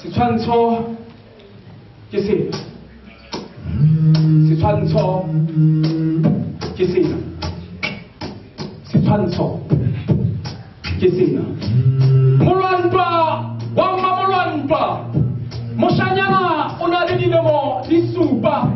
Setshwantsho ke sena. Setshwantsho ke sena. Setshwantsho ke sena. Molwantwa wa Mmamolwantwa. Moshanyana o na le dilemo di supa,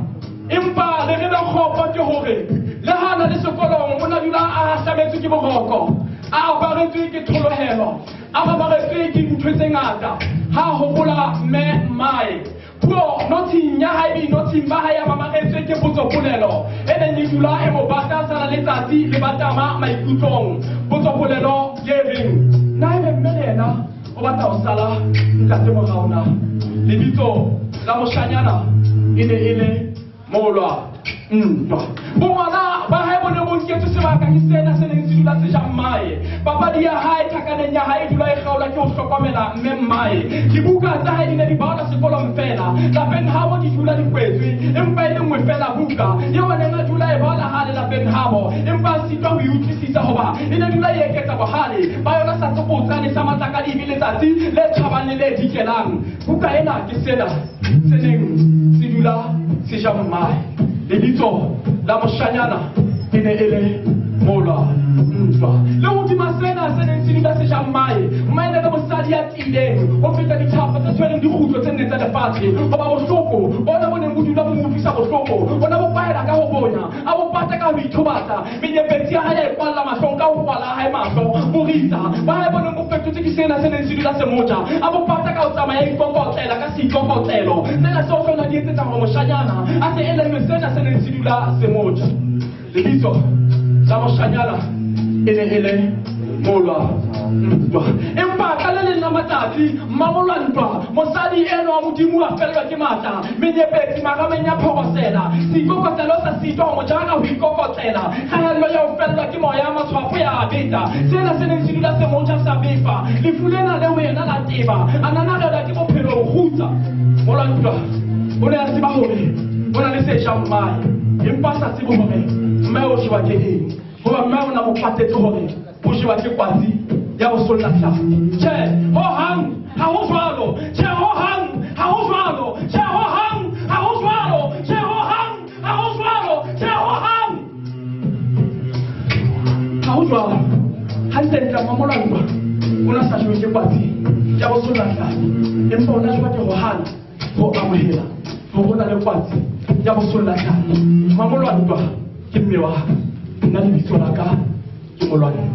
empa le re le kgopo ke hore le ha na le sekolong o na dula a hahlametswe ke boroko, a aparetswe ke tholohelo, a babaretswe ke dintho tse ngata. Ha hopola mme mmae. Puo notshing ya hae boinotshing ba hae a mamaretswe ke potsopolelo e neng e dula e mo bata sala letsatsi le batama maikutlong. Potsopolelo ye reng, na ebe mme le yena o batla ho sala ntate morao na? Lebitso la moshanyana e ne e le Molwa Ntwa. Bongwana ba hae bo ne bo nketswe sebaka ke sena se neng se dula se ja mmae. Papadi ya hae thakaneng ya hae e dula e kgaolwa ke ho hlokomela mme mmae. Dibuka tsa hae di ne di balwa sekolong feela. Lapeng habo di dula di kwetswe, empa e le nngwe feela buka eo a neng a dula e bala ha le lapeng habo, empa a sitwa ho e utlwisisa hoba e ne dula e eketsa bohale ba yona sa tsokotsane sa matlakadibe letsatsi le tjhabang le le dikelang. Buka ena ke sena se neng se dula se ja mmae. Lebitso la moshanyana e ne e le Molwa Ntwa. Le hodima sena se neng se dula se ja mmae, mmae ne le mosadi ya tiileng ho feta dithapo tse tshwereng dikgutlo tse nne tsa lefatshe. Hoba bohloko bona bo neng bo dula bo mo utlwisa bohloko, bona bo pahela ka ho bonya, a bo pata ka ho ithobatsa. Menyepetsi ya hae ya e kwalla mahlong ka ho kwala hae mahlo. Boritsa ba hae bo neng bo fetotswe ke sena se neng se dula se mo ja, a bo pata ka ho tsamaya ikokotlelwa ka seikokotlelo. Tsena tsohle o ne a di etsetsa hore moshanyana a se elellwe sena se neng se dula se mo ja. Lebitso la moshanyana e ne e le Molwa Ntwa. Empa ka le leng la matsatsi, Mmamolwa Ntwa, mosadi enwa wa Modimo a fellwa ke matla. Menyepetsi marameng ya phorosela, seikokotlelo sa sitwa ho mo jara ho ikokotlela. Kgaello ya ho fellwa ke moya, matshwafo ya beta. Sena se neng se dula se mo ja sa befa. Lefu lena le ho yena la teba. A nanarelwa ke bophelo ho kgutsa. Molwa Ntwa o ne a tseba hore o na le se jang mmae, empa a sa tsebe hore mme o jewa ke eng. Hoba mme o na mo patetse hore o jewa ke kwatsi ya bosolla hlapi. Tjhe, ho hang ha ho jwalo. Tjhe, ho hang ha ho jwalo. Tjhe, ho hang ha ho jwalo. Tjhe, ho hang ha ho jwalo. Tjhe, ho hang ha ho jwalo. Hantlentle Mmamolwa Ntwa o na sa jewe ke kwatsi ya bosolla hlapi, empa o na jewa ke ho hana ho amohela hore o na le kwatsi ya bosolla hlapi. Mmamolwa Ntwa ke mme wa ka, nna lebitso la ka ke Molwa Ntwa.